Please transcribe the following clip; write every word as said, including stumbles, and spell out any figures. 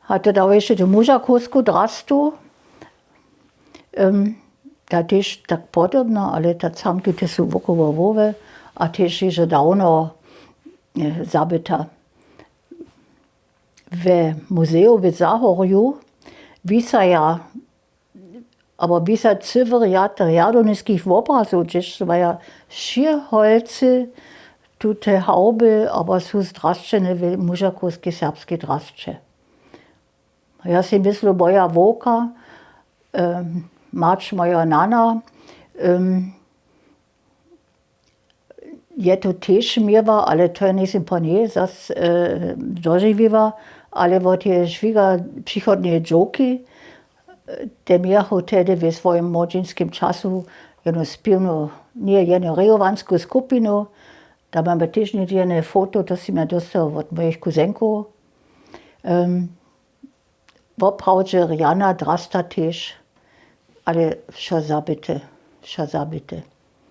A to dało jeszcze tu mužakowsku drastu. Ta tež tak podobna, ale ta camki te su wokoło hłowy. A tež hižo dawno zabyta. We muzeju w Zahorju wisaja abo wisa cyły rjad rjadowniskich wobrazow, hdźež maja wšě holcy tute hawby abo su zdrasćene w mužakowskej serbskej drasće. Ja sej myslu, moja wowka, mać mojeho nana, je to tež měła, ale to je njejsym po njej zas dožiwiła. Ale wot jeje šwiga přichodneje dźowki, te mějachu tehdy w swojim młodźinskim času jednu spěwnu, ně jednu rejowansku skupinu. Da mamy tež něhdźe jedne foto, to sym ja dóstała wot mojich kuzenkow. Woprawdźe rjana drasta tež, ale wšo zabyte, wšo zabyte.